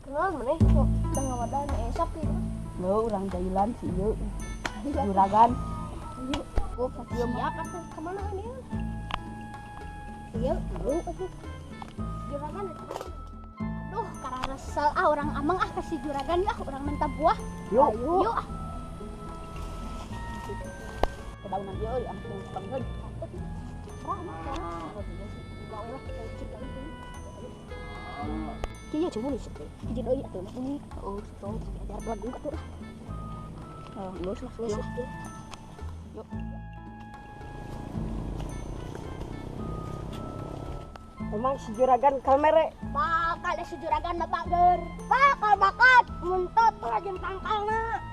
Kenal maneh kok teu ngawadan esok ieu. Leuh urang jailan si ieu. Juragan. Ayo, siap atuh ka mana ieu? Ieu, atuh. Juragan. Aduh, kararesel ah urang ameng ah ka si juragan ah urang minta buah. Yuk. Yuk ah. Kedaunan ieu euy ameng panggeun. Kieu cuma nih, hiji deui atuh mah ini. Oh, tong ajar belagu atuh lah. Oh, geus lah, geus lah. Yuk. Emang si juragan kalmere. Bakal si juragan mah bager. Bakal bakat muntot rajin tangkalna.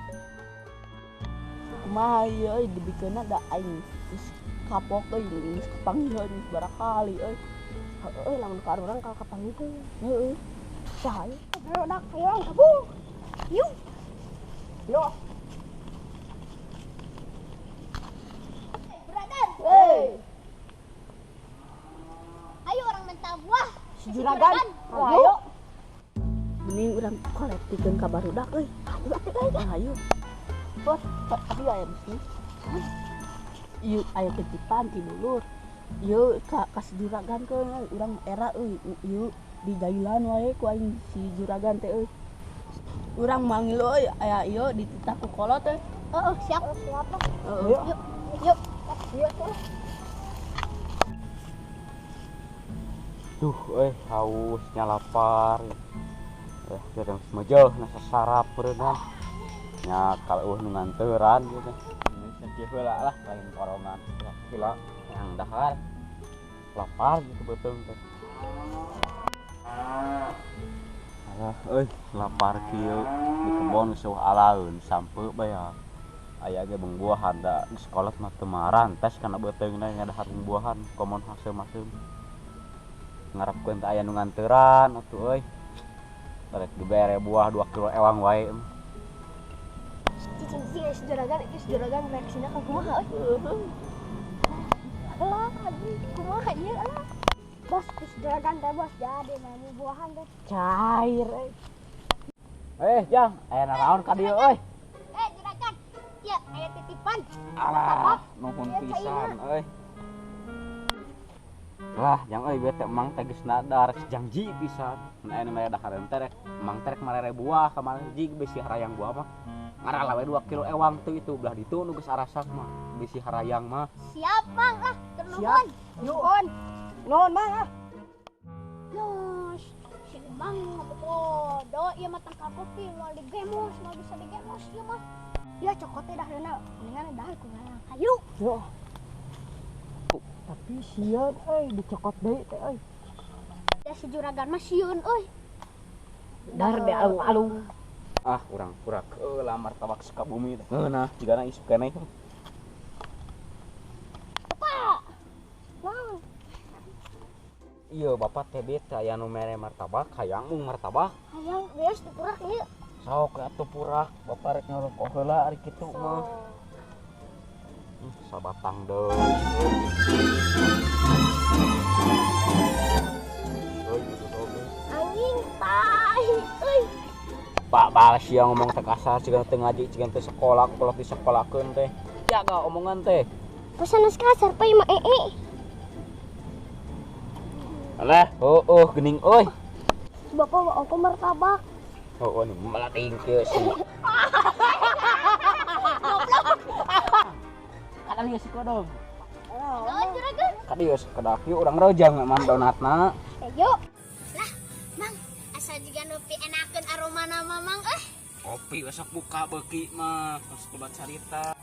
Kumaha ieu euy dibikeunna da aing geus kapok euy geus kapanggihan geus barakali euy. Heueuh lamun ka urang ka kapanggihan. Heueuh. Saha ieu? Barudak hayang kabung. Yuk. Yuk. Juragan. Hei. Ayo orang minta buah. Si juragan. Ayo. Mending urang kolektikeun ka barudak euy. Ayo atuh euy. Ayo. Bos, tapi aya bisnis. Ieu aya titipan ti dulur. Ieu ka si juragan keun urang era euy ieu di jailan wae ku aing si juragan teh euy. Urang manggil euy aya ieu dititah ku kolot euy. Heeh, siap. Siap. Heeh. Yuk. Yuk. Yuk. Duh, hausnya lapar. Jarang semejeuh nasa sarap berenang. Nya kalau eueuh nu nganteran gitu. Ini heula lah lain korongan. Heula yang dahar. Lapar gitu beuteung teh. Alah euy, lapar kieu di kebon geus eueuh alaeun sampe bae ya. Aya ge buahan da geus kolot mah teu marantes kana beuteungna ngadahar buahan komon haseum-haseum. Ngarepkeun teh aya nu nganteran atuh euy. Rek dibere buah 2 kilo ewang wae. Cicing cicing si juragan, si juragan reaksina ka kumaha euy. Alah, kumaha ieu alah. Bos, si juragan teh bos jadi nemu buahan teh. Cair euy. Jang, aya naraon ka dieu euy? Juragan. Ieu aya titipan. Alah, nuhun pisan euy. Lah, jang euy bete emang teh geus nada rek janji pisan. Mun aya nu mere dahareun teh rek emang teh rek marere buah ka mana hiji bisi harayang buah mah. Ngarala we 2 kilo ewang teu itu belah ditu nu geus arasak mah bisi harayang mah. Siap mang ah, nuhun. Nuhun. Nuhun mang ah. Yos, si emang bodoh ieu mah tangkal kopi moal digemos, moal bisa digemos ieu mah. Ya cokot teh dahareunna mendingan dahar ku ngalang. Hayu. Yo. Tapi sieun euy dicokot deui teh euy. Da si juragan mah sieun euy. Dahar be alung-alung. Ah, urang kurak heula martabak Sukabumi teh. Ngeunah jigana isuk keneh. Bapak. Naon? Ieu bapak teh beta aya nu mere martabak, hayang mung martabak. Hayang geus dipurak ieu. Sok atuh purak, bapak rek ngarokok heula ari kitu mah. Sabatang deui. Euy, anjing tai euy. Pak balas sia ngomong teh kasar siga teu ngaji siga teu sekolah kolot disekolakeun teh. Jaga omongan teh. Pesan kasar pa mah ee. Alah, heueuh geuning euy. Bapak mau aku martabak. Heueuh nih melating kieu sih. Kada lieu si kodong. Naon juragan? Kada ieu sakedak ieu urang rojang mah donatna. Ayo. Lah, Mang, asa jiga nu enakeun aromana mah Mang euy. Kopi besok buka beuki mah, geus kubat carita.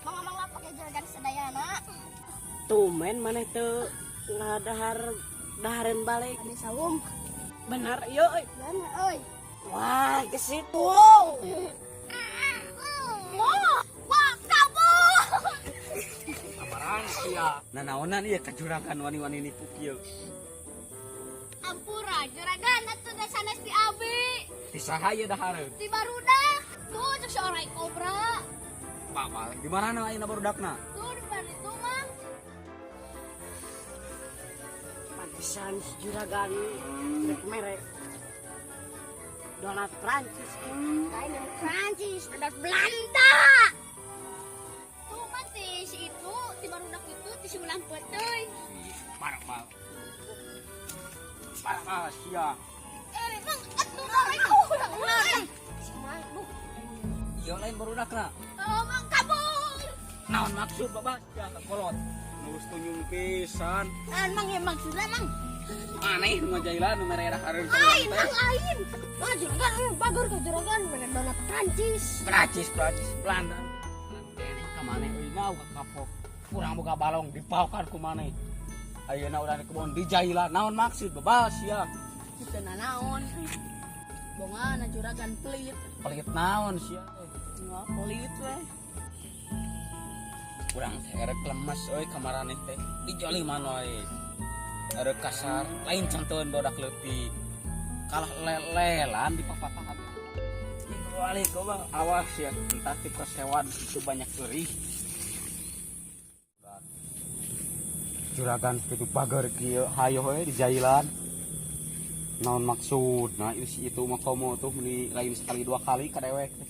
Mang mang lah pake juragan sadayana. Tumen maneh teu ngadahar dahareun balik. Ada sawung. Bener ieu euy. Bener euy. Wah, ke situ. Wah, wah, kabur. Kabaran sia. Nanaonan ieu ka juragan wani-wani nipu kieu? Ampura, juragan, atuh da sanes di abi. Ti saha ieu dahareun? Di barudak. Tuh cek si orang kobra. Babal, di mana ayeuna barudakna? Tuh di mana itu mah? Pantesan si juragan rek mere donat Prancis. Lain yang Prancis, ada Belanda. Tuh mah ti si itu, ti barudak itu, ti si ulang peteuy. Parah. Parah sia. Eh, mang atuh orang kobra. Si mang, duh. Ieu lain barudakna. Oh, mang kabur. Naon maksud babah sia ka kolot? Nurus tunyung pisan. Naon, Mang, ya maksudna, Mang? Aneh nu ngajailan nu mere dahareun. Lain, mang lain. Wah, juragan, eh, bagus ke juragan, mana donat Prancis. Prancis, Prancis, Belanda. Keneh ka maneh euy ngau kapok. Urang boga balong dipaokan ku maneh. Ayeuna urang di kebon dijailan. Naon maksud babah sia? Teu nanaon. Bongana juragan pelit. Pelit naon sia teh? Nggak pelit weh. Urang teh erek lemes euy ka maraneh teh. Dijoliman wae. Erek kasar, lain centeun bodak leutik. Kalah lelelan di papatahan. Balik bang, awas ya, entah ti persewan itu banyak perih. Juragan kitu bager kieu hayo we dijailan. Naon maksudna ieu si itu mah komo tuh meni lain sekali dua kali ka dewek teh.